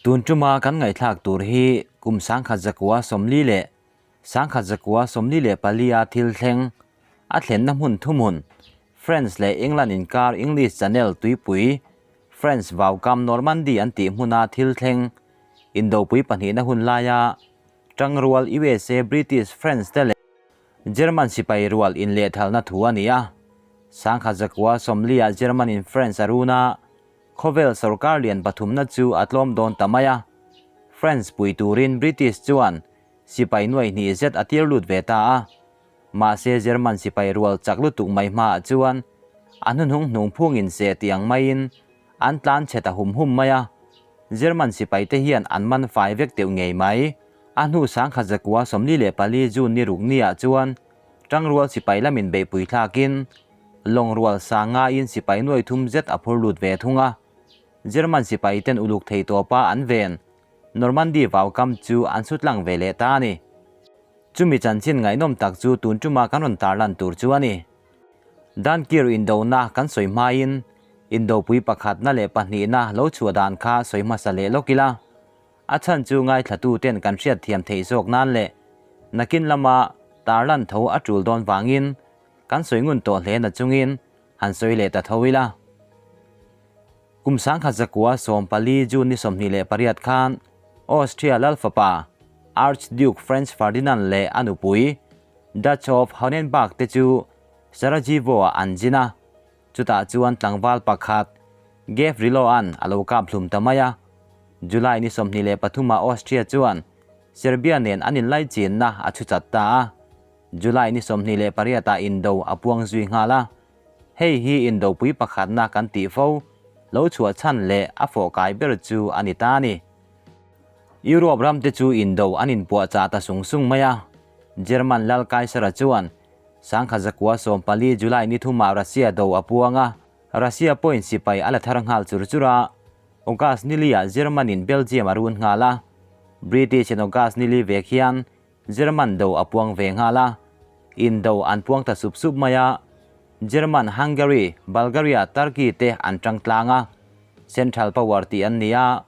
Tun tuma kan ngaihthlak tur hi kum 1940 leh 1944 a thil thleng, a thlenna hmun thuhmun, France leh England inkar English Channel tuipui, France vaukam Normandy an tih hmuna thil thleng, Indopui pahnihna hun laia Tangrual USA, British, France te leh German sipai rual inlehthalna thu a ni a. 1940 ah German in France a run a, khawvel sorkar lian pathumna chu a tlawm dawn ta mai a. France pui turin British chuan sipai nuai hnih zet a tir lut ve ta a. Mahse German sipai rual chak lutuk mai hmaah chuan a hnuhnung hnung phungin se tih ang maiin an tlan chhe ta hum hum mai a. German sipaite hian an man fai vek deuh ngei mai. A hnu 1944 June ni ruk niah chuan Tangrual sipai lamin beihpui thlakin lawngrual sangaiin sipai nuai thum zet a phur lut ve thung a. German sipaiten uluk thei tawpa an ven Normandy vaukam chu an sutlang ve leh ta a ni. Chumi chanchin ngaihnawm tak chu tun tuma kan rawn tarlan tur chu a ni. Dunkirk indona kan sawi hmain indopui pakhatna leh pahnihna lo chhuah dan kha sawi hmasa leh lawk ila. A chhan chu ngaithlatuten kan hriatthiam theih zawk nan leh nakin lama tarlan tho a tul dawn vangin kan sawi ngun tawh hle na chungin han sawi leh ta tho ila. Kum 1914 June ni 28 khan Austria lal fapa Archduke Franz Ferdinand leh a nupui Dutch of Hohenberg te chu Sarajevo-ah an zin a, chutah chuan tlangval pakhat Gavrilo-a'n a lo kap hlum ta mai a. July ni 23 ah Austria chuan Serbia nen an inlaichinna a chhu chat ta a, July ni 28 ah indo a puang zui nghal a. Hei hi indopui pakhatna kan tih fo, lo chhuah chhan leh a fawh kai ber chu a ni ta a ni. Europe ram te chu indo an inpuah chah ta sung sung mai a. German lal Kaisara chuan 1914 July ni thumah Russia do a puang a, Russia pawhin sipai a la thar nghal chur chur a. August ni liah German in Belgium a run nghal a. British in August ni li vek hian German do a puang ve nghal a, indo an puang ta sup sup mai a, German, Hungary, Bulgaria, Turkey te an tang tlang a, Central Power tih an ni a,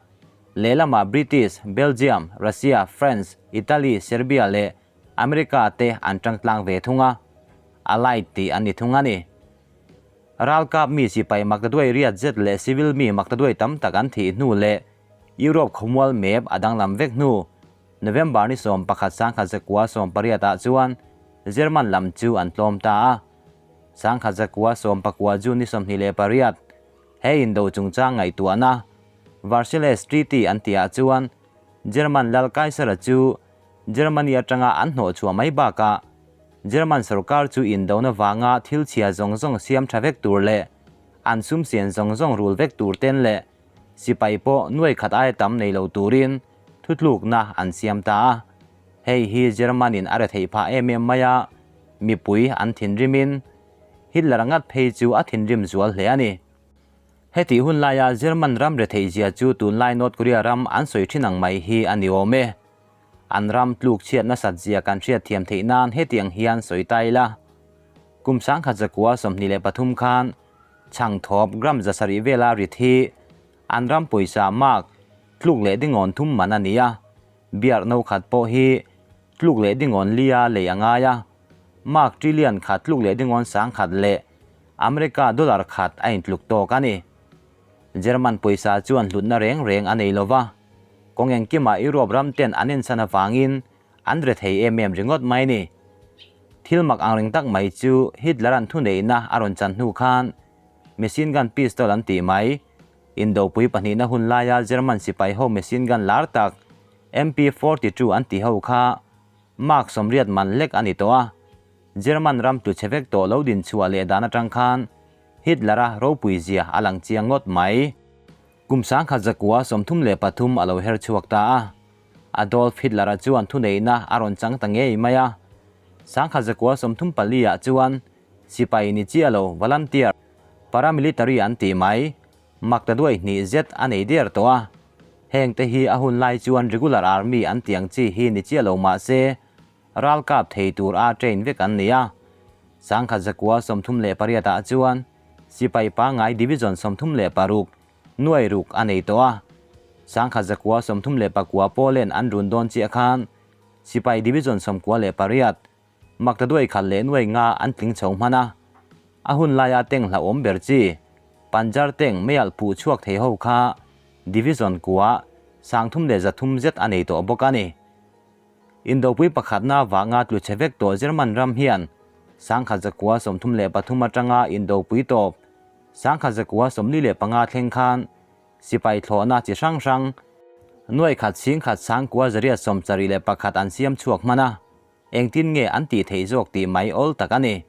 lehlamah British, Belgium, Russia, France, Italy, Serbia leh America te an tang tlang ve thung a, Allied tih an ni thung a ni. Ralkap mi sipai maktaduai riat zet leh civil mi maktaduai tam tak an thih hnu leh Europe khawmual map a danglam vek hnu November ni 11 1918 ah chuan German lam chu an tlawm ta a. 1919 June ni 28 he indo chungchang ngaihtuahna Versailles Treaty an tihah chuan German lal Kaisara chu Germany atanga an hnawhchhuah mai bakah German sorkar chu indona vanga thil chhia zawng zawng siam tha vek tur leh an sum sian zawng zawng rul vek tur ten leh sipai pawh nuai khat aia tam nei lo turin thutlukna an siam ta a. Hei hi German-in a retheih phah em em mai a, mipui an thinrimin Hitler ngat phei chu a thinrim zual hle a ni. Hetih hun laia German ram retheih zia chu tunlai North Korea ram an sawi thin ang mai hi a ni awm e. An ram tluk chhiat nasat zia kan hriat thiam theih nan hetiang hian sawi ta ila. Kum 1923 khan chhangthawp gram 700 vela rit hi an ram pawisa mark tluk leh dingawn thum man a ni a, beer no khat pawh hi tluk leh dingawn lia lei a ngai a, mark trillion khat tluk leh dingawn sang khat leh America dollar khat a intluk tawk a ni. German pawisa chuan hlutna reng reng a nei lova, kawng engkimah Europe ram ten an ensan avangin an re thei em em ringawt mai ni. Thil mak ang reng tak mai chu Hitler-a'n thuneihna a rawn chan hnu khan machine gun pistol an tih mai, Indopui pahnihna hun laia German sipai ho machine gun lar tak MP 42 an tih ho kha mark 80 man lek a ni tawh a. German ram tlu chhe vek tawh lo din chhuah leh dan atang khan Hitler-a ropui zia a lang chiang ngawt mai. Kum 1933 a lo her chhuak ta a. Adolf Hitler-a chuan thuneihna a rawn chang ta ngei mai a. 1934 ah chuan sipai ni chiah lo volunteer paramilitary an tih mai, mak ta duai hnih zet a nei der tawh a. Heng te hi a hun lai chuan regular army an tih ang chi hi ni chiah lo mah se, ralkap thei tur a train vek an ni a. 1938 ah chuan sipai pangngai division 36 nuai ruk a nei tawh a. 1939 Poland an run dawn chiah khan sipai division 98, maktaduai khat leh nuai nga an tling chho hman a. A hun laia tank hlauhawm ber chi Panzer tank meialh phuh chhuak thei ho kha division kua 330 zet a nei tawh bawk a ni. Indopui pakhatna vanga tlu chhe vek tawh German ram hian 1933 atanga Indopui tawp 1945 thleng khan sipai thlawhna chi hrang hrang nuai khat chhing khat 9871 an siam chhuak hman a, engtin nge an tih theih zawk tih mai awl tak a ni.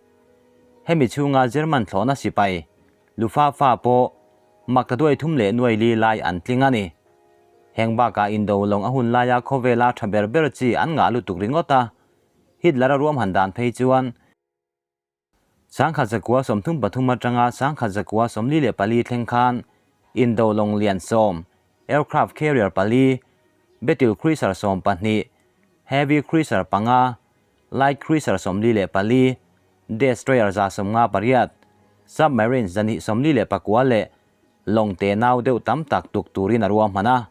Hemi chhunga German thlawhna sipai Lufafa pawh maktaduai thum leh nuai li lai an tling a ni. Heng bakah indo lawng a hun laia khawvela tha ber ber chi an ngah lutuk ringawt a, Hitler a ruam han dan phei chuan 1933 atanga 1944 thleng khan indo lawng lian sawm, aircraft carrier pali, battle cruiser 12, heavy cruiser panga, light cruiser 44, destroyer 158, submarines 249 leh lawng te nau deuh tam tak tuk turin a ruahman a.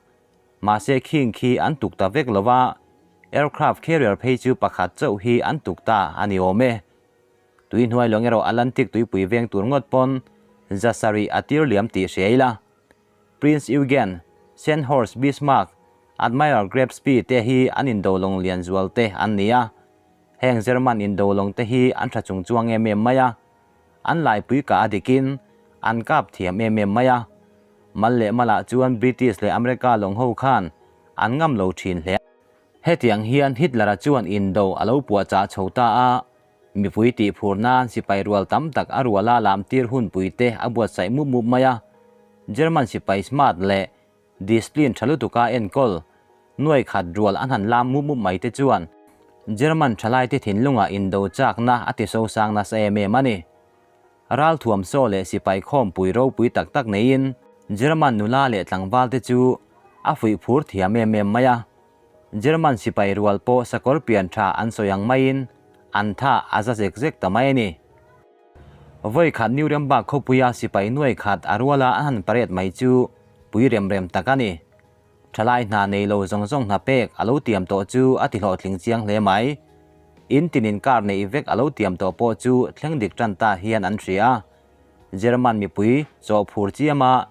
Mahse khing khi an tuk ta vek lova, aircraft carrier phei chu pakhat chauh hi an tuk ta a ni awm e. Tui hnuai lawng erawh Atlantic tuipui veng tur ngawt pawn 700 a tir liam tih hria ila. Prince Eugen, Scharnhorst Bismarck, Admiral Graf Spee te hi an indo lawng lian zual te an ni a. Heng German indo lawng te hi an tha chung chuang em em mai a. An laipui kah a dikin an kap thiam em em mai a. Mal leh malah chuan British leh America lawng ho khan an ngam lo thin hle. Hetiang hian Hitler-a chuan indo a lo puahchah chho ta a, mipui tihphur nan sipai rual tam tak a ruala lam tir hunpui te a buatsaih mup mup mai a. German sipai smart leh discipline tha lutuka enkawl nuai khat rual an han lam mup mup mai te chuan German thalaite thinlungah indo chakna a ti sosang nasa em em a ni. Ralthuam saw leh sipai khawmpui ropui tak tak neiin German nula leh tlangval te chu a fuih phur thiam em em mai a. German sipai rual pawh sakawr pian tha an sawi ang maiin an tha a za zek zek ta mai a ni. Vawi khat Nuremberg khawpuia sipai nuai khat a ruala an han parade mai chu pui rem rem tak a ni. Thalai hna nei lo zawng zawng hna pek a lo tiam tawh chu a ti hlawhtling chiang hle mai. In tinin car neih vek a lo tiam tawh pawh chu thleng dik tan ta hian an hria. German mipui chaw phur chiama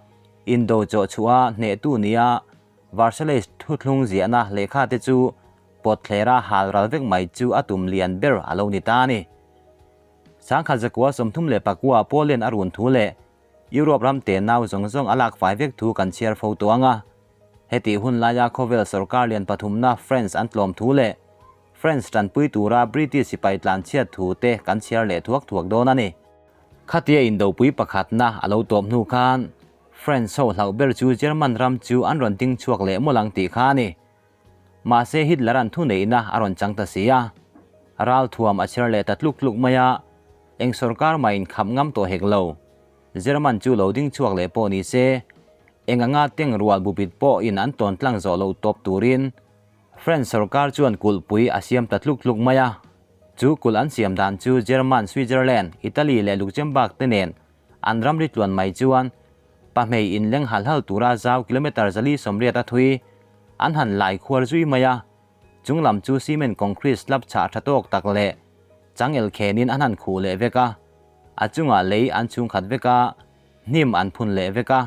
indo chaw chhuah hnehtu nia Versailles thuthlung ziahna lehkha te chu pawt thlera hal ral vek mai chu a tum lian ber a lo ni ta a ni. 1939 Poland a run thu leh Europe ram te nau zawng zawng a lak fai vek thu kan chhiar fo tawh ang a. Hetih hun laia khawvel sorkar lian pathumna France an tlawm thu leh France tanpui tura British sipai tlan chhiat thu te kan chhiar leh thuak thuak dawn a ni. Khatia indopui pakhatna a lo tawp hnu khan France ho hlauh ber chu German ram chu an rawn ding chhuak leh mawlh ang tih kha a ni. Mahse Hitler an thuneihna a rawn chang ta si a. Ralthuam a chhiar leh ta tluk tluk mai a, eng sorkar mah in khap ngam tawh hek lo. German chu lo ding chhuak leh pawh ni se, eng anga teng rual bupit pawh in an tawn tlang zawh lo tawp turin French sorkar chuan kulhpui a siam ta tluk tluk mai a. Chu kulh an siam dan chu German, Switzerland, Italy leh Luxembourg te nen an ramri tluan mai chuan pahmei inleng hal hal tura zau kilometre 480 a thui an han lai khuar zui mai a. Chung lam chu cement concrete slab chhah tha tawk tak leh changel khenin an han khuh leh vek a, a chungah lei an chhung khat vek a, hnim an phun leh vek a,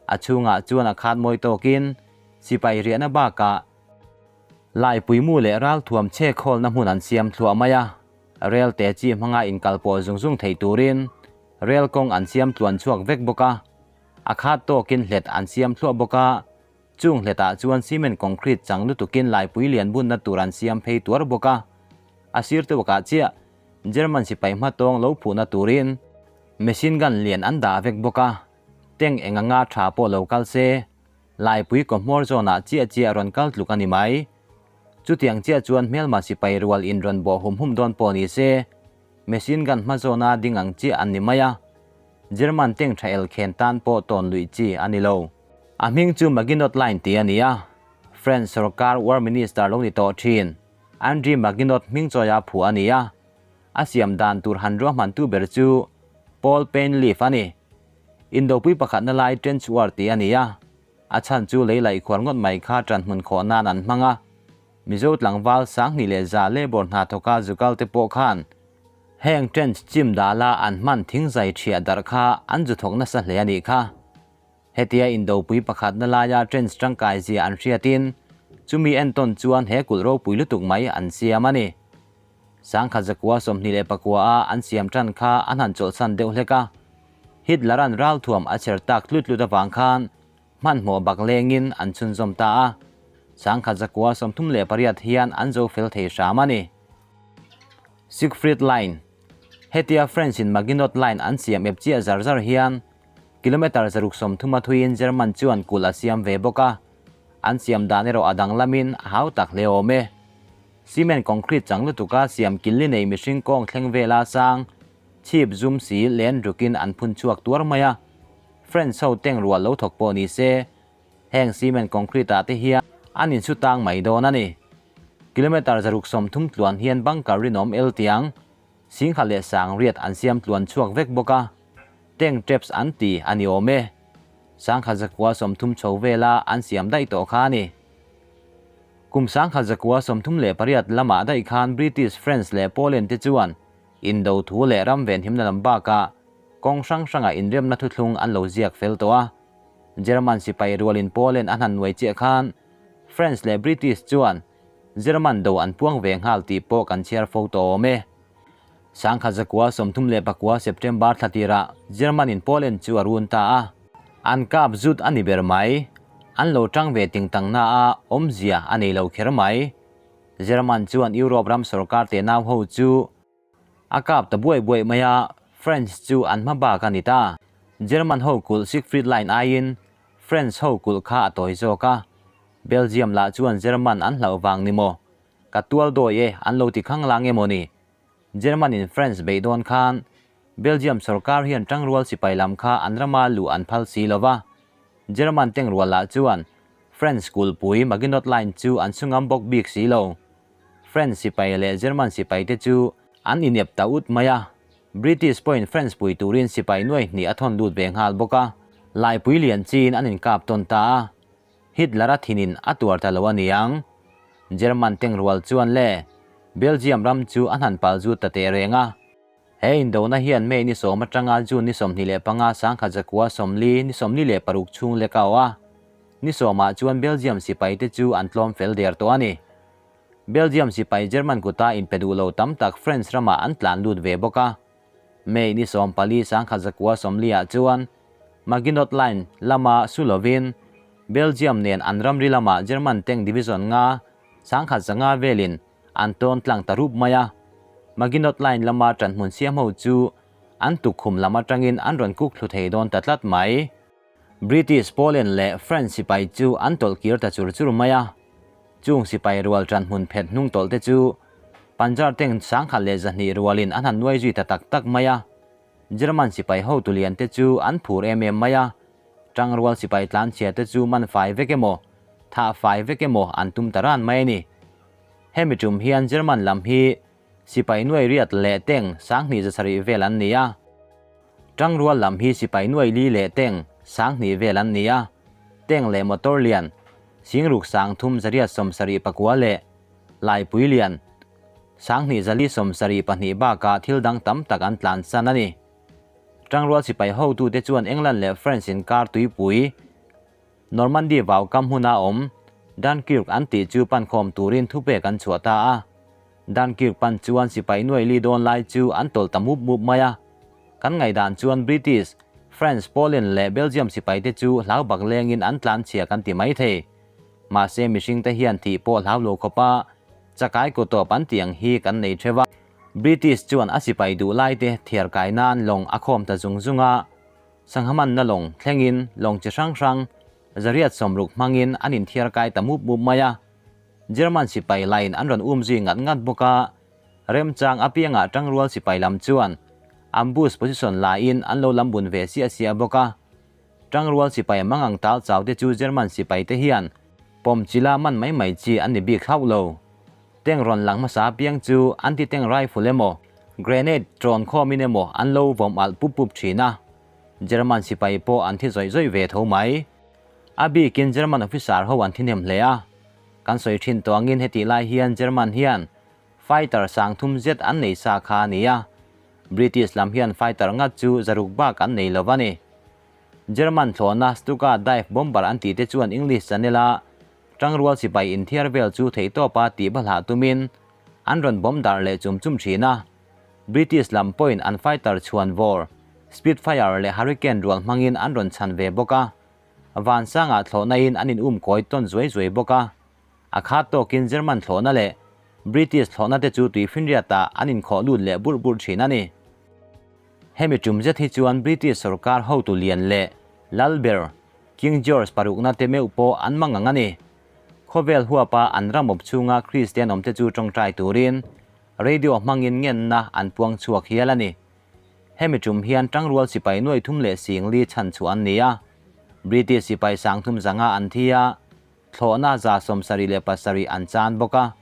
a chhungah chuan a khat mawi tawkin sipai riahna bakah laipuimu leh ralthuam chhe khawlna hmun an siam thluah mai a, rel te chi hmanga inkalpawh zung zung thei turin rel kawng an siam tluan chhuak vek bawk a, a khat tawkin hlet an siam thluah bawk a. Chung hletah chuan cement concrete chang lutukin laipui lian bunna tur an siam phei tuar bawk a. A sir tawkah chiah German sipai hmatawng lo phuhna turin machine gun lian an dah vek bawk a. Tank eng anga tha pawh lo kal se, laipui kawhmawr zawnah chiah chiah rawn kal tluk a ni mai. Chutiang chiah chuan hmelma sipai rual in rawn bawh hum hum dawn pawh ni se, machine gun hma zawna ding ang chiah an ni mai a. German tank tha el khen tan pawh tawn luih chi a ni lo. A hming chu Maginot Line tih a ni a, French sorkar War Minister lo ni tawh thin Andri Maginot hming chawia phuah a ni a, a siam dan tur han ruahmantu ber chu Paul Painleaf a ni. Indopui pakhatna lai Trench War tih a ni a. A chhan chu lei laih khuar ngawt mai kha ṭanhmun khawh nan an hmang a. Mizo tlangval 2100 labour hna thawka zukal te pawh khan heng trench chim dala an hman thingzai ṭhiah darh kha an zu thawk nasa hle a nih kha. Hetia indopui pakhatna laia trench tangkai zia an hriatin chumi entawn chuan he kulh ropui lutuk mai an siam a ni. 1929 a an siam tan kha an han chawlhsan deuh hlek a. Hitler-a'n ralthuam a chher tak tlut tlut avang khan hmanhmawh bak lengin an chhunzawm ta a. 1938 hian an zo fel thei hram a ni. Siegfried Line, Hetia French-in Maginot Line an siam ep chiah zar zar hian kilometre 130 a thuiin German chuan kulh a siam ve bawk a. An siam dan erawh a danglamin a hau tak hle awm e. Cement concrete chang lutuka siam killi nei mihring kawng thleng vela sang chhip zum si len rukin an phun chhuak tuar mai a. French ho teng rual lo thawk pawh ni se, heng cement concrete ah te hian an insu tang mai dawn a ni. Kilometre 630 tluan hian bunker rinawm el tiang, singha leh sang riat an siam tluan chhuak vek bawk a, tank traps an ti a ni awm e. 1930 chho vela an siam daih tawh kha a ni. Kum 1938 lamah daih khan British, French leh Poland te chuan indo thu leh ram venhimna lam bakah kawng hrang hrangah inremna thuthlung an lo ziak fel tawh a. German sipai rualin Poland an han nuai chiah khan French leh British chuan German do an puang ve nghal tih pawh kan chhiar fo tawh awm e. 1939 September thla tirah German-in Poland chu a run ta a. An kap zut a ni ber mai. An lo tang ve ting tang na a, awmzia a nei lo kher mai. German chuan Europe ram sorkar te nau ho chu a kap ta buai buai mai a, French chu an hma bak a ni ta. German ho kulh Siegfried Line aiin French ho kulh kha a tawi zawk a. Belgium lah chuan German an hlauh vang ni maw? Ka tual dawi e an lo ti khang lang emaw ni? German in French beih dawn khan Belgium sorkar hian tangrual sipai lam kha an rama luh an phal si lo va. German tengrual lah chuan French kulhpui Maginot Line chu an chhungam bawk bik si lo. French sipai leh German sipai te chu an inep ta ut mai a. British pawhin French pui turin sipai nuai hnih a thawn lut ve nghal bawk a. Laipui lian chiin an inkap tawn ta a. Hitler-a thinin a tuar ta lo a niang. German tengrual chuan le Belgium ram chu a hnan pal zut ta teh reng a. He indona hian May ni sawm atanga June ni 25 1946 chhung lek a awh a. Ni sawmah chuan Belgium sipaite chu an tlawm fel der tawh a ni. Belgium sipai German kuta inpe duh lo tam tak French ramah an tlan lut ve bawk a. May ni 14 1940 chuan Maginot Line lama su lovin Belgium nen an ramri lamah German tank division nga 1500 velin an tawn tlang ta rup mai a. Maginot Line lama ṭanhmun siam ho chu an tukkhum lam aṭangin an rawn kuk thlu thei dawn ta tlat mai. British, Poland leh French sipai chu an tawlh kir ta chur chur mai a. Chung sipai rual ṭanhmun phet hnung tawlh te chu Panzer tank 1100 rualin an han nuai zui ta tak tak mai a. German sipai hotu lian te chu an phur em em mai a, tangrual sipai tlanchhia te chu man fai vek emaw, thah fai vek emaw an tum ta ran mai a ni. Hemi tum hian German lam hi sipai nuai riat leh teng 2700 vel an ni a. Tangrual lam hi sipai nuai li leh teng 2000 vel an ni a. Teng leh motor lian 6379 leh laipui lian 2472 bakah thil dang tam tak an tlansan a ni. Tangrual sipai hotute chuan England leh France inkar tuipui Normandy vau kam hmuna awm Dunkirk an tih chu pankhawm turin thupek an chhuah ta a. Dunkirk pan chuan sipai nuai li dawn lai chu an tawlh ta mup mup mai a. Kan ngaihdan chuan British, France, Poland leh Belgium sipaite chu hlau bak lengin an tlanchhia kan ti mai thei. Mahse mihringte hian thih pawh hlau lo khawpa chakai kaw tawp an tih ang hi kan nei theuh a. British chuan a sipai duh laite thiar kai nan lawng a khawm ta zung zung a. Sangha manna lawng thlengin lawng chi hrang hrang 160 hmangin an inthiar kai ta mup mup mai a. German sipai line an rawn um zui ngat ngat bawk a. Remchang apiangah tangrual sipai lam chuan ambush position laiin an lo lam bun ve siah siah bawk a. Tangrual sipai mangang tal chau te chu German sipai te hian pawm chila man mai mai chi an ni bik hlauh lo. Tank rawn lang hmasa apiang chu anti-tank rifle emaw, grenade trawn khawmin emaw an lo vawm alh pup pup thin a. German sipai pawh an thi zawih zawih ve tho mai. A bikin German officer ho an thihnem hle a. Kan sawi thin tawh angin hetih lai hian German hian fighter sang thum zet an nei sa kha a ni a. British lam hian fighter ngat chu zaruk bak an nei lo a ni. German thlawhna Stuka dive bomber an tih te chuan English Channel a tangrual sipai inthiar vel chu theihtawpa tih balhah tumin an rawn bomb darh leh chum chum thin a. British lam pawhin an fighter chhuan vawr, Spitfire leh Hurricane rual hmangin an rawn chhan ve bawk a. Vansangah thlawhnain an in um kawi tawn zuai zuai bawk a. A khat tawkin German thlawhna leh British thlawhna te chu tuifinriatah an inkhawh lut leh burh burh thin a ni. Hemi tum zet hi chuan British sorkar hotu lian leh lal ber King George parukna te meuh pawh an mang ang a ni. Khawvel huapa an ram awp chhunga Kristian awmte chu tawngtai turin Radio hmangin ngenna an puang chhuak hial a ni. Hemi tum hian tangrual sipai nuai thum leh singli chhan chhuah an ni a. British sipai sang thum zanga an thi a, thlawhna 77 an chan bawk a.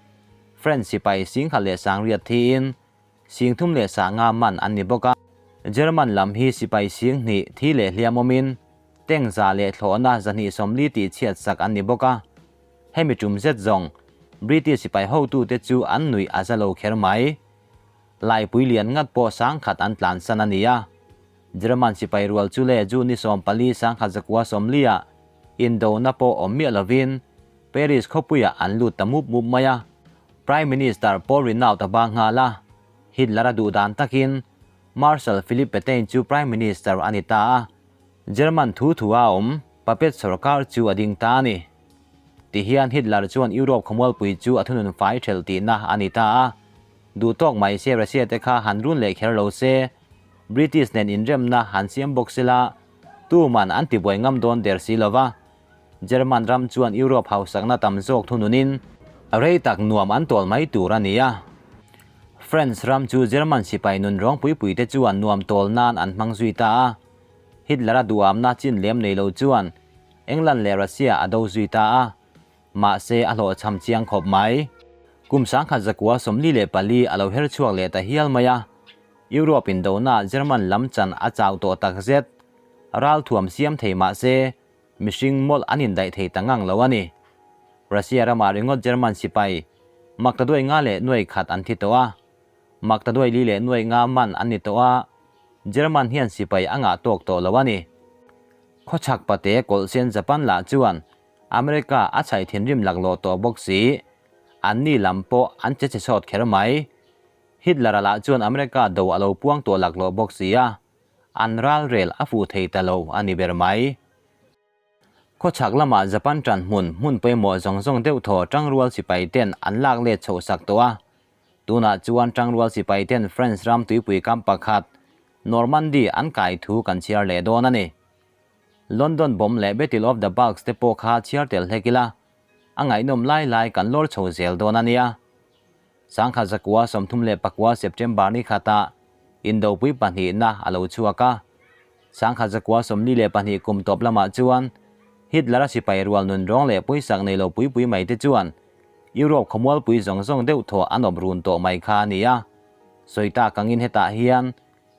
French sipai singkhat leh sangriat thiin sing thum leh sanga man an ni bawk a. German lam hi sipai sing hnih thi leh hliam awmin tank za leh thlawhna 240 tih chhiat sak an ni bawk a. Hemi tum zet zawng British sipai hotute chu an nuih a za lo kher mai. Laipui lian ngat pawh sangkhat an tlansan a ni a. German sipai rual chu le June ni 14 1940 ah indona pawh awm miah lovin Paris khawpuiah an lut ta mup mup mai a. Prime Minister Paul Reynaud a bang nghal a, Hitler a duh dan takin Marshal Philipp Petain chu Prime Minister a ni ta a. German thu thu a awm puppet sorkar chu a ding ta a ni. Tihian Hitler chuan Europe khawmualpui chu a thunun fai thelh tihna a ni ta a. Duh tawk mai se Russia te kha han run leh kher lo se, British nen inremna han siam bawk sela, tuman an tibuai ngam dawn der si lova. German ram chuan Europe hausakna tam zawk thununin rei tak nuam an tawl mai tur a ni a. France ram chu German sipai nun rawng pui pui te chuan nuam tawl nan an hmang zui ta a. Hitler a duhamna chin lem nei lo chuan England leh Russia a do zui ta a, mahse a hlawhchham chiang khawp mai. Kum 1944 a lo her chhuak leh ta hial mai a, Europe indona German lam chan a chau tawh tak zet. Ral thuam siam thei mahse mihring mawlh an indaih thei ta ngang lo a ni. Russia ramah ringawt German sipai maktaduai nga leh nuai khat an thi tawh a, maktaduai li leh nuai nga man an ni tawh a, German hian sipai a ngah tawk tawh lo a ni. Khawchhak pate kawlhsen Japan lah chuan America a chhaih thinrim laklawh tawh bawk si, an ni lam pawh an che che sawt kher mai. Hitler-a lah chuan America do a lo puang tawh laklawh bawk si a, an ral rel a fuh thei ta lo a ni ber mai. Khawchhak lamah Japan tan hmun hmun pawimawh zawng zawng deuh thaw tangrual sipai ten an lak let chhoh sak tawh a. Tunah chuan tangrual sipai ten France ram tuipui kam pakhat Normandy an kai thu kan chhiar leh dawn a ni. London bomb leh Battle of the Bulge te pawh kha chhiar tel hlek ila, a ngaihnawm lai lai kan lawr chho zel dawn a nia. 1934 September ni khatah Indopui pahnihna a lo chhuak a. 1942 kum tawp lamah chuan Hitler-a sipai rual nun rawng leh pawisak nei lo pui pui mai te chuan Europe khawmualpui zawng zawng deuh thaw an awp run tawh mai kha a ni a. Sawi tak angin hetah hian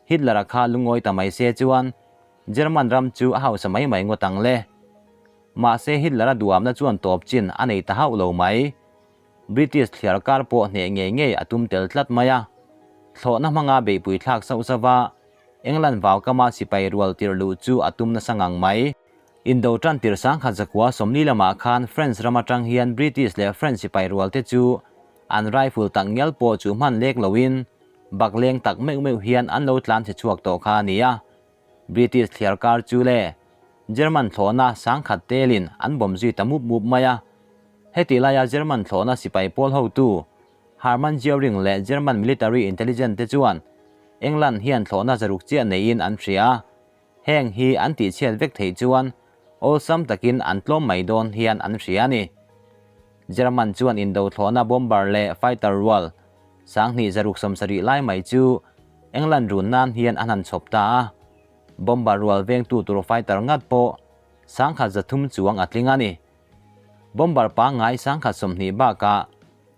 Hitler-a kha lungawi ta mai se chuan German ram chu a hausa mai mai ngawt ang le. Mahse Hitler-a duhamna chuan tawp chin a nei ta hauh lo mai. British thliar kar pawh hneh ngei ngei a tum tel tlat mai a. Thlawhna hmanga beihpui thlak sauh sauh va, England vaukama sipai rual tirh luh chu a tum nasa ngang mai. Indo tan tirh 1940 lamah khan France ram atang hian British leh French sipai rual te chu an rifle tak ngial pawh chu hman lek loin bak leng tak meuh meuh hian an lo tlan chhe chhuak tawh kha a ni a. British thliar kar chu le German thlawhna sangkhat telin an bawm zui ta mup mup mai a. Heti laia German thlawhna sipai pawl hotu Hermann Goering leh German military intelligence te chuan England hian thlawhna zaruk chiah neiin an hria a. Heng hi an tihchhiat vek theih chuan awlsam takin an tlawm mai dawn hian an hria a ni. German chuan indo thlawhna bomber leh fighter rual 2670 lai mai chu England run nan hian an han chhawp ta a. Bomber rual vengtu tur fighter ngat pawh 1300 chuang a tling a ni. Bomber pangngai 1020 bakah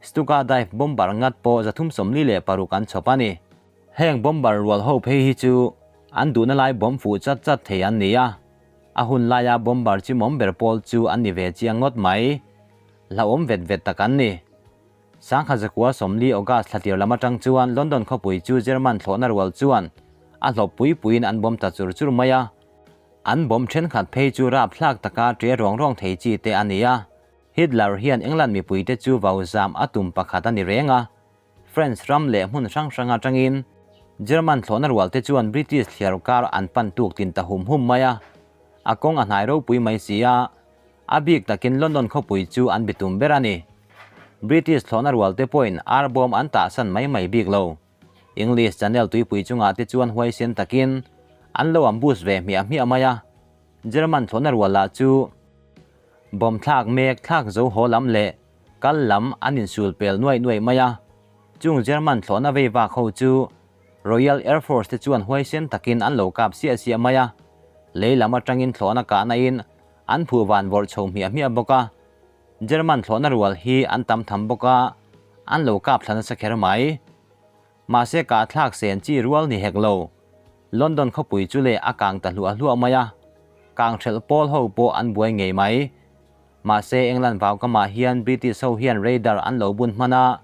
Stuka dive bomber ngat pawh 346 an chhawp a ni. Heng bomber rual ho phei hi chu an duhna lai bomb fuh chat chat thei an ni a. A hun laia bomber chimawm ber pawl chu an ni ve chiang ngawt mai. Hlauhawm vet vet tak an ni. Sangha zakua 40 August thlatir lam atang chuan London khawpui chu German thlawhna rual chuan a hlawp pui puiin an bomb ta chur chur mai a. An bomb thenkhat phei chu rapthlak taka ṭe ruang ruang thei chi te a ni a. Hitler hian England mipuite chu vau zam a tum pakhat a ni reng a. French ram leh hmun hrang hrang atangin German thlawhna rualte chuan British thliar kar an pan tuk tin ta hum hum mai a. A kawng a hnai ropui mai si a, a bik takin London khawpui chu an bitum ber a ni. British thlawhna rualte pawhin ar bawm an tahsan mai mai bik lo. English Channel tuipui chungah te chuan huaisen takin an lo ambush ve hmiah hmiah mai a. German thlawhna rual lah chu bomb thlak mek thlak zo haw lam leh kal lam an insul pel nuaih nuaih mai a. Chung German thlawhna vei vak ho chu Royal Air Force te chuan huaisen takin an lo kap siah siah mai a. Lei lam atangin thlawhna kahna in an phuh van vawrh chho hmiah hmiah bawk a. German thlawhna rual hi an tam tham bawk a, an lo kap thla nasa kher mai. Mahse kah thlak sen chi rual ni hek lo. London khawpui chu leh a kang ta hluah hluah mai a, kang hrelh pawl ho pawh an buai ngei mai. Mahse England vau kamah hian British ho hian radar an lo bun hman a,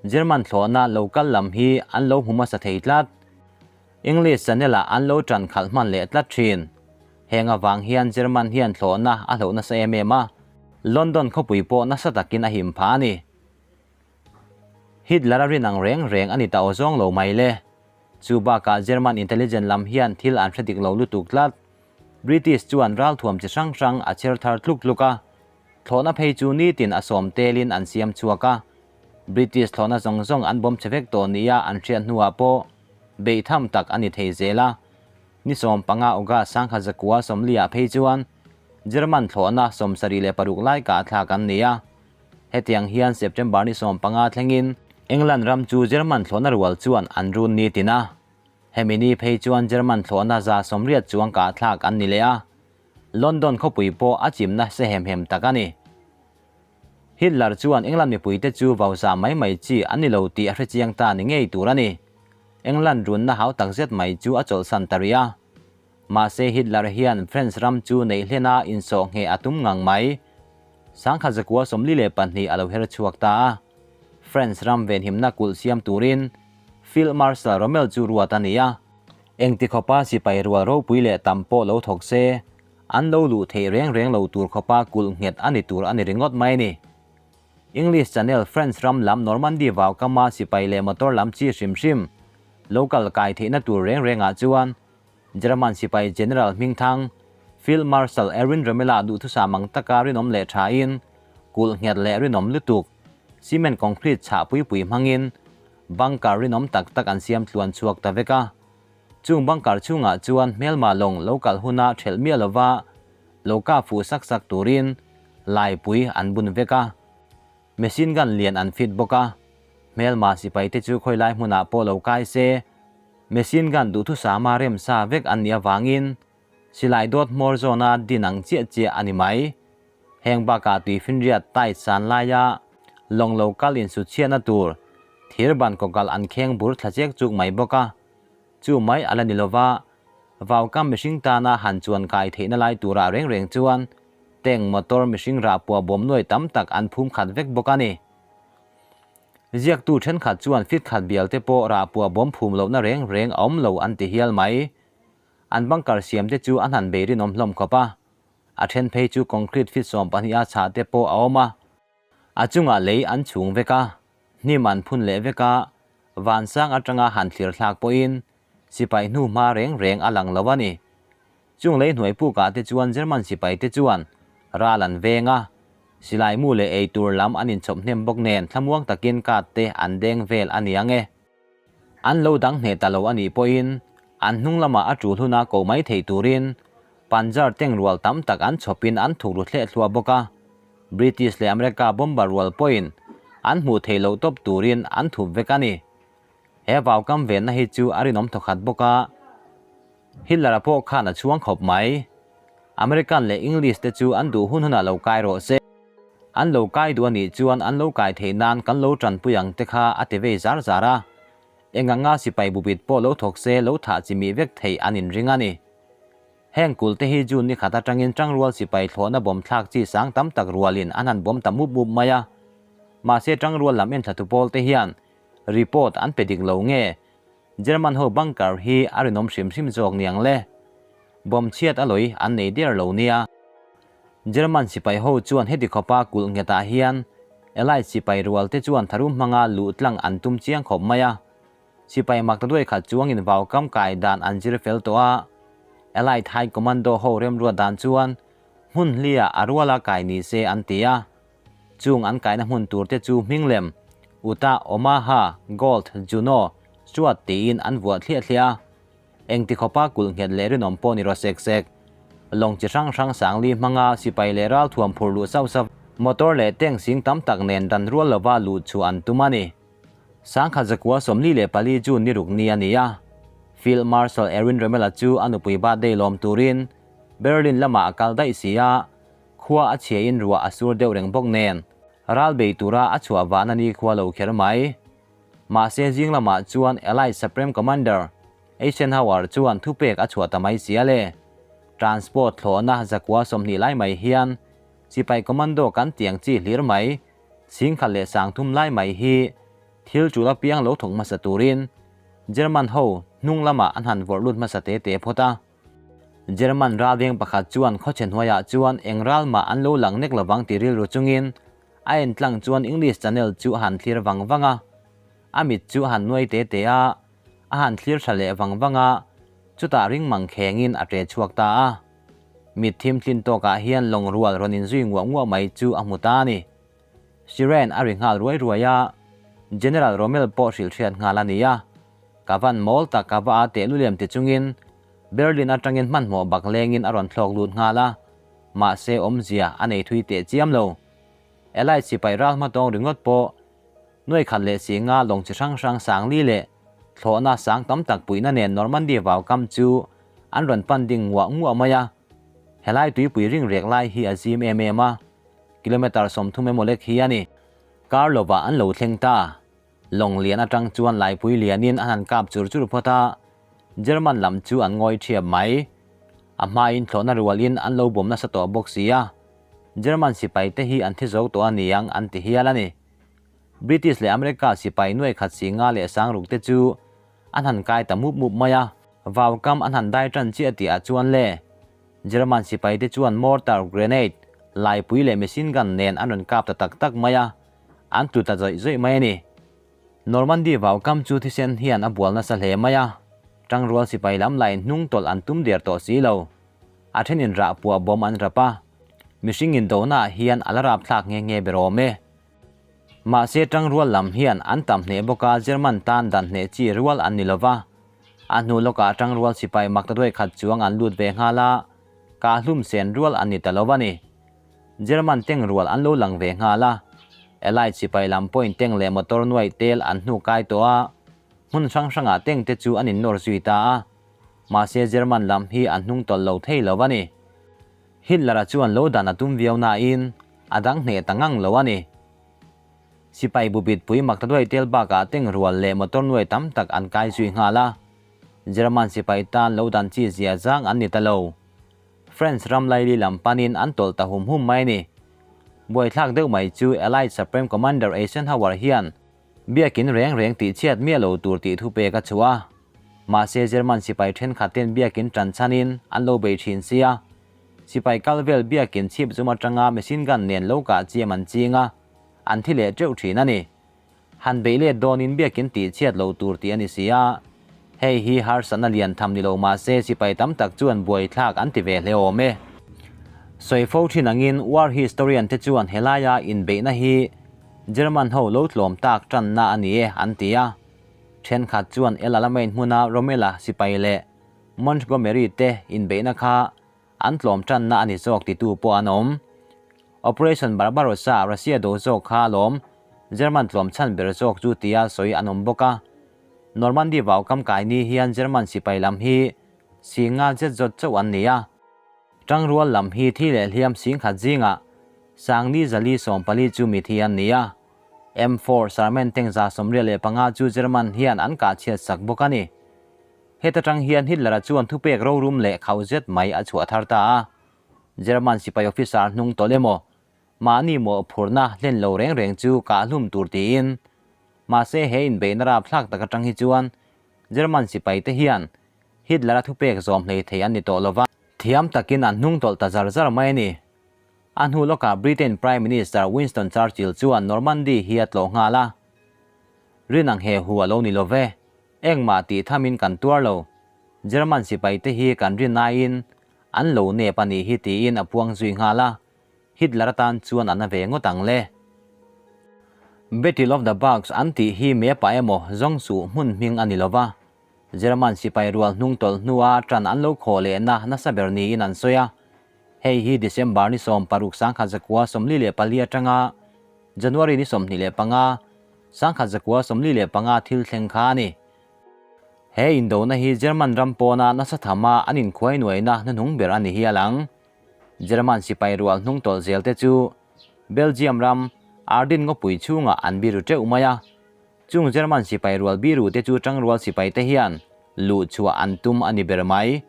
German thlawhna lo kal lam hi an lo hmu hmasa thei tlat. English channel ah an lo tan khalh hman leh tlat thin. Heng avang hian German hian thlawhna a hloh nasa em em a, London khawpui pawh nasa takin a him phah a ni. Hitler a rin ang reng reng a ni ta awzawng lo mai le. Chu bakah German intelligence lam hian thil an hre dik lo lutuk tlat. British chuan ralthuam chi hrang hrang a chher thar tluk tluk a, thlawhna phei chu nitin a sawm telin an siam chhuak a. British thlawhna zawng zawng an bawm che vek tawh nia an hriat hnuah pawh beihtham tak a ni thei zel a. Ni 15 August 1940 ah phei chuan German thlawhna 76 lai kah thlak an ni a. Hetiang hian September ni 15 thlengin England ram chu German thlawhna rual chuan an run ni tin a. Hemi ni phei chuan German thlawhna 180 chuang kah thlak an ni leh a. London khawpui pawh a chimna se hem hem tak a ni. Hitler chuan England mipuite chu vau zah mai mai chi an ni lo tih a hrechiang ta ni ngei tur a ni. England runna hau tak zet mai chu a chawlhsan ta rih a. Mahse Hitler hian French ram chu neih hlena insawh ngheh a tum ngang mai. 1942 a lo her chhuak ta a. French ram venhimna kulh siam turin Field Marshal Rommel chu ruat a ni a. Engti khawpa sipai rual ropui leh tam pawh lo thawk se, an lo luh theih reng reng lo tur khawpa kulh nghet a ni tur a ni ringawt mai a ni. English Channel French ram lam Normandy vau kama sipai leh motor lam chi hrim hrim lo kal kai theihna tur reng rengah chuan German sipai General hmingthang Field Marshal Erwin Rommel-a duhthusam ang taka rinawm leh thain kulh nghet leh rinawm lutuk cement concrete chhah pui pui hmangin bunker rinawm tak tak an siam tluan chhuak ta vek a. Chung bunker chhungah chuan hmelma lawng lo kal huna thelh miah lova lo kap fuh sak sak turin laipui an bun vek a. Machine gun lian an fit bawk a, hmelma sipai te chu khawilai hmunah pawh lo kai se, machine gun duhthusama remsa vek an nih avangin silai dawt hmawr zawna din ang chiah chiah a ni mai. Heng bakah tuifinriat tight san laia lawng lo kal insutchhiatna tur thir ban kawkalh an kheng bur thla chek chuk mai bawk a. Chu mai a la ni lova, vaukam mihring tana han chuan kai theihna lai turah reng reng chuan tank motor mihring rah puah bawm nuai tam tak an phum khat vek bawk a ni. Ziaktu thenkhat chuan fit khat bial te pawh rah puah bawm phum lohna reng reng a awm lo an ti hial mai. An bunker siam te chu an han bei rinawm hlawm khawp a. A then phei chu concrete fit 12 a chhah te pawh a awm a. A chungah lei an chhung vek a, hnim an phun leh vek a, vansang atanga han thlir thlak pawhin sipai hnu hma reng reng a lang lo a ni. Chung lei hnuai pukah te chuan German sipai te chuan ral an veng a, silai mu leh ei tur lam an inchhawp hnem bawk nen thlamuang takin kat te an deng vel a ni ang e. An lo dang hneh ta lo a nih pawhin an hnung lamah a tul huna ko mai thei turin Panzer tank rual tam tak an chhawpin an thuk ru thleh thluah bawk a. British leh America bomber rual pawhin an hmuh theih loh tawp turin an thup vek a ni. He vaukam venna hi chu a rinawm thawkhat bawk a. Hitler-a pawh khan a chhuang khawp mai. American leh English te chu an duh hun hunah lo kai rawh se. An lo kai duh a nih chuan an lo kai theih nan kan lo tanpui ang te kha a ti vei zar zar a. Eng anga sipai bubit pawh lo thawk se lo thah chi mih vek theih an inring a ni. Heng kulh te hi June ni khat atangin tangrual sipai thlawhna bawm thlak chi sang tam tak rualin an han bawm ta mup mup mai a. Mahse tangrual lam enthlatu pawl te hian report an pe dik lo nge German ho bunker hi a rinawm hrim hrim zawk niang le. Bomb chhiat a lawi an nei der lo nia. German sipai ho chuan heti khawpa kulh nghetah hian Allied sipai rual te chuan tharum hmanga luh tlang an tum chiang khawp mai a. Sipai mak ta duai khat chuangin vau kam kai dan an zir fel tawh a. Allied High Commando ho remruat dan chuan hmun hliah a ruala kai ni se an ti a. Chung an kaina hmun tur te chu hming lem, Utah, Omaha, Gold, Juno, Stuart tiin an vuah thliah thliah a. Engti khawpa kulh nghet leh rinawm pawh ni rawh sek sek. Lawng chi hrang hrang sangli hmanga sipai leh ralthuam phur luh sauh sauh, motor leh tank sing tam tak nen dan rual lova luh chu an tum a ni. Sangkhat zakua 44 June ni ruk ni a ni a. Field Marshal Erwin Rommel-a chu a nupui birthday lawm turin Berlin lamah a kal daih si a, Khua a chhia in ruah a sur deuh reng bawk nen, ral bei tura a chhuah vahna ni khua lo kher mai. Mahse zing lamah chuan Allied Supreme Commander Eisenhower chuan thupek a chhuah ta mai sia le. Transport thlawhna zakua 20 lai mai hian sipai commando kan tiang chi hlir mai, singkhat leh sangthum lai mai hi thil tul apiang lo thawk hmasa turin German ho hnung lamah an han vawrh lut hmasa te te phawt a. German ralveng pakhat chuan khawchhe hnuaiah chuan eng ral mah an lo lang nek lovang ti rilru chungin a en tlang chuan English Channel chu a han thlir vang vang a. A mit chu a han nuai te te a, a han thlir tha leh vang vang a, chutah ring mang khengin a ṭe chhuak ta a. Mit thim tlin tawkah hian lawng rual rawn inzui nguah nguah mai chu a hmu ta a ni. Siren a ri nghal ruai ruai a, General Rommel pawh hrilh hriat nghal a ni a. Ka van mawl tak ka va a teh lulem ti chungin Berlin atangin hmanhmawh bak lengin a rawn thlawk lut nghal a, mahse awmzia a nei thui teh chiam lo. Allied sipai ral hma tawng ringawt pawh nuai khat leh si nga lawng chi hrang hrang sangli leh thlawhna sang tam tak puihna nen Normandy vau kam chu an rawn pan ding nguah nguah mai a. Helai tuipui ring rek lai hi a zim em em a, kilometre 30 emaw lek hi a ni. Kar lovah an lo thleng ta. Lawng lian atang chuan laipui lianin an han kap chur chur phawt a, German lam chu an ngawi thiap mai. A hmain thlawhna rualin an lo bawm nasa tawh bawk si a, German sipai te hi an thi zo tawh a niang an ti hial a ni. British leh America sipai nuai khat si nga leh sang ruk te chu an han kai ta mup mup mai a, vau kam an han dai tan chiah tih ah chuan le German sipai te chuan mortar, grenade, laipui leh machine gun nen an rawn kap ta tak tak mai a, An tlu ta zawih zawih mai a ni. Normandy vau kam chu thisen hian a bual nasa hle mai a, tangrual sipai lam lain hnung tawlh an tum der tawh si lo. A thenin rah puah bawm an rap a, mihring indonaah hian a la rapthlak nghe nghe ber awm e. Mahse tangrual lam hian an tam hneh bawk a, German tan dan hneh chi rual an ni lo va. A hnu lawkah tangrual sipai mak ta duai khat chuang an lut ve nghal a, kah hlum sen rual an ni ta lo a ni. German tank rual an lo lang ve nghal a, Allied sipai lam pawhin tank leh motor nuaih tel an hnu kai tawh a, hmun hrang hrangah tank te chu an innawr zui ta a, mahse German lam hi an hnung tawlh lo thei lo a ni. Hitler-a chuan lo dan a tum viau nain a dang hneh ta ngang lo a ni. Sipai bubit pui mak ta duai tel bakah tank rual leh motor nuaih tam tak an kai zui nghal a, German sipai tan lo dan chi zia zang an ni ta lo. France ram laili lam panin an tawlh ta hum hum mai a ni. Buaithlak deuh mai chu Allied Supreme Commander Eisenhower hian biakin reng reng tih chhiat miah lo tur tih thu pek a chhuah a. Mahse German sipai thenkhat ten biakin tan chhanin an lo bei thin sia. Sipai kal vel biakin chhip zum atanga machine gun nen lo kah chiam an ching a, an thi leh teuh thin a ni. Han beih let dawnin biakin tih chhiat lo tur tih a ni si a, hei hi harsatna lian tham ni lo mah se sipai tam tak chuan buaithlak an ti ve hle awm e. Sawi fo thin angin war historian te chuan helaia inbeihna hi German ho lo tlawm tak tanna a ni e an ti a, thenkhat chuan El Alamein hmuna Rommel-a sipai leh Montgomery te inbeihna kha an tlawm tanna a ni zawk titu pawh an awm. Operation Barbarossa, Russia do zawk kha alawm, German tlawm chhan ber zawk chu tia sawi an awm bawk a. Normandy vau kam kai ni hian German sipai lam hi sing nga zet zawt chauh an ni a. Tangrual lam hi thi leh hliam sing khat zingah sangli zali 14 chu mithi an ni a. M4 Sherman tank 185 chu German hian an kah chhiat sak bawk a ni. Heta tang hian Hitler-a chuan thupek rorum leh khau zet mai a chhuah thar ta a. German sipai officer hnung tawlh emaw, mahni mawhphurhna hlen lo reng reng chu kah hlum tur tiin. Mahse he inbeihna rapthlak tak atang hi chuan German sipaite hian Hitler-a thupek zawm hlei thei an ni tawh lova. Thiam takin an hnung tawlh ta zar zar mai a ni. A hnu lawkah Britain Prime Minister Winston Churchill chuan Normandy hi a tlawh nghal a. Rin ang he hu a lo ni lo ve. Engmah tih thamin kan tuar lo. German sipaite hi kan rin aiin an lo nep a nih hi tiin a puang zui nghal a. Hitler atan chuan a na ve ngawt ang le. Battle of the Bugs an tih hi mepa emaw zawng suh hmun hming a ni lo va. German sipai rual hnung tawlh hnua tan an lo khawh lehna nasa ber niin an sawi a. Hei hi December ni 16 1944 atanga January ni 25 1945 thil thleng kha a ni. He indona hi German ram pawna nasa thama an inkhuai nuaina hnuhnung ber a ni hial ang. German sipai rual hnung tawlh zel te chu Belgium ram Ardin ngawpui chhungah an biru teuh mai a. Chung German sipai rual biru te chu tangrual sipai te hian luh chhuah an tum a ni ber mai.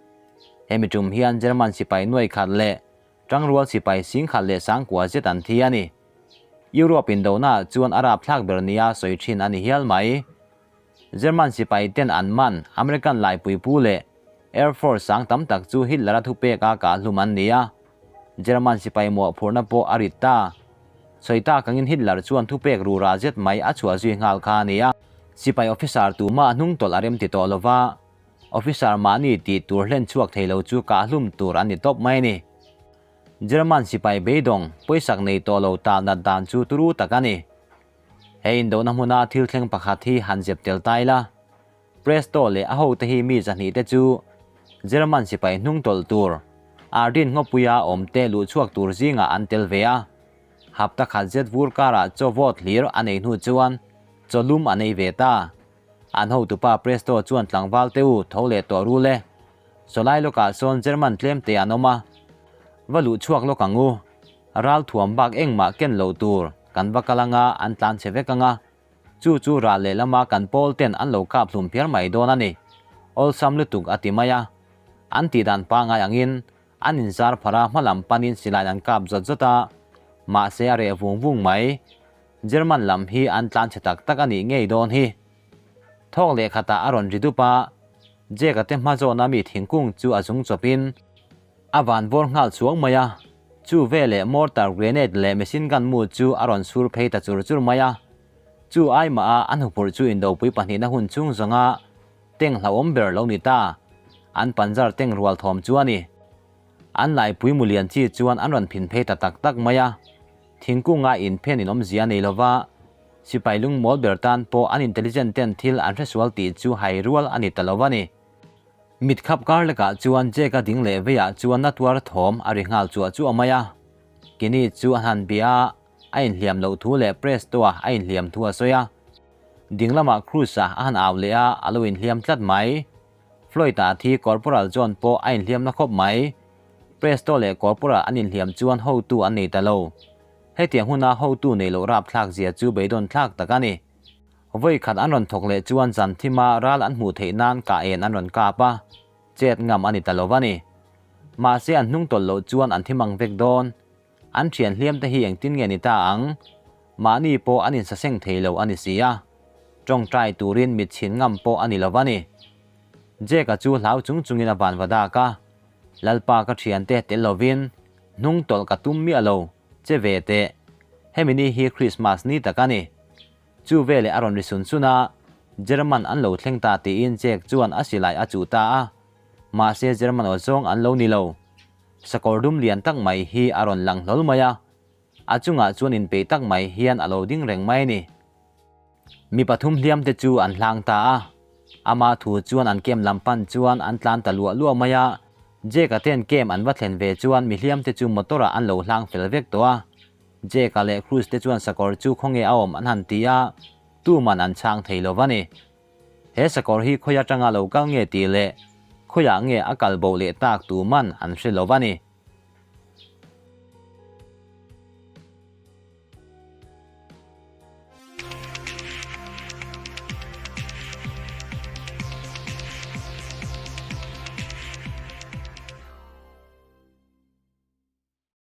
Hemi tum hian German sipai nuai khat leh tangrual sipai sing khat leh sangkua zet an thi a ni. Europe indona chuan a rapthlak ber nia sawi thin a ni hial mai. German sipai ten an man American laipui pu leh Air Force sang tam tak chu Hitler-a thupek a kah hlum an ni a. German sipai mawhphurhna pawh a rit ta. Sawi tak angin Hitler chuan thupek rura zet mai a chhuah zui nghal kha a ni a. Sipai officer tumah hnung tawlh a rem ti tawh lova, officer mahni tih tur hlen chhuak thei lo chu kah hlum tur an ni tawp mai a ni. German sipai beidawng pawisak nei tawh lo tal nat dan chu turu tak a ni. He indona hmuna thil thleng pakhat hi han zep tel ta ila. Presto leh a hote hi mi zahnih te chu German sipai hnung tawlh tur Ardin ngawpuia awmte luh chhuak tur zingah an tel ve a. Hapta khat zet vur karah chaw vawt hlir a nei hnu chuan chaw lum a nei ve ta. An hotupa Presto chuan tlangval te u tho leh tawh ru le. Sawlai lawkah sawn German tlem te an awm a. Va luh chhuak lawk ang u. Ral thuam bak engmah ken loh tur kan va kal anga an tlan che vek anga. Chu chu ral leh lama kan pawl ten an lo kap hlum phiar mai dawn a ni. Awlsam lutuk a ti mai a. An tih dan pangai angin an inzar phar a hmalam panin silai an kap zawt zawt a. Mahse a reh vung vung mai. German lam hi an tlan chhe tak tak a nih ngei dawn hi. Thawk leh khatah a rawn ri dup a. Jack-a te hma zawna mi thingkung chu a zung chawpin a van vawr nghal chuang mai a. Chu veleh mortar grenade leh machine gun mu chu a rawn sur phei ta chur chur mai a. Chu ai mah a an huphurh chu indopui pahnihna hun chung zawnga teng hlauhawm ber lo ni ta. An panzar teng rual thawm chu a ni. An laipui mulian chi chuan an rawn phin phei ta tak tak mai a. Thingkunga inphen in awmzia nei lova sipai lungmawl ber tan pawh an intelligent ten thil an hresual tih chu hai rual a ni ta lo a ni. Mit khap kar lekah chuan Jack-a ding leh veiah chuan na tuar thawm a ri nghal chuah chuah mai a. Kenny chu a han bia a, a inhliam loh thu leh Presto-a a inhliam thu a sawi a. Ding lamah Cruz-a a han au leh a, a lo inhliam tlat mai. Floyd-a thi Corporal John pawh a inhliam na khawp mai. Presto leh Corporal an inhliam chuan hotu an nei ta lo. Hetiang huna hotu nei loh rapthlak zia chu beidawn thlak tak a ni. Vawi khat an rawn thawk leh chuan zan thima ral an hmuh theih nan kah en an rawn kap a, chet ngam a ni ta lo a ni. Mahse an hnung tawlh loh chuan an thimang vek dawn. An thian hliam te hi engtin nge ni ta ang? Mahni pawh an insaseng thei lo a ni si a. Tawngtai turin mit chhin ngam pawh a ni lo a ni. Jack-a chu hlau chung chungin a van va dak a, Lalpa ka thiante tel lovin hnung tawlh ka tum miah lo, che ve teh. Hemi ni hi Christmas ni tak a ni. Chu veleh a rawn ri sun sun a, German an lo thleng ta tiin Jack chuan a silai a chuh ta a. Mahse German aw zawng an lo ni lo. Sakawr dum lian tak mai hi a rawn lang hlawl mai a. A chungah chuan inpeih tak mai hian a lo ding reng mai a ni. Mi pathum hliam te chu an hlang ta a. Ama thu chuan an kem lam pan chuan an tlan ta luah luah mai a. Jack-a ten kem an va thlen ve chuan mi hliam te chu motor-ah an lo hlang fel vek tawh a. Jack-a leh Cruz te chuan sakawr chu khawnge a awm an han ti a, tuman an chhang thei lo va ni. He sakawr hi khawi atanga lo kal nge tih leh khawiah nge a kal bo leh tak tuman an hre lo va ni.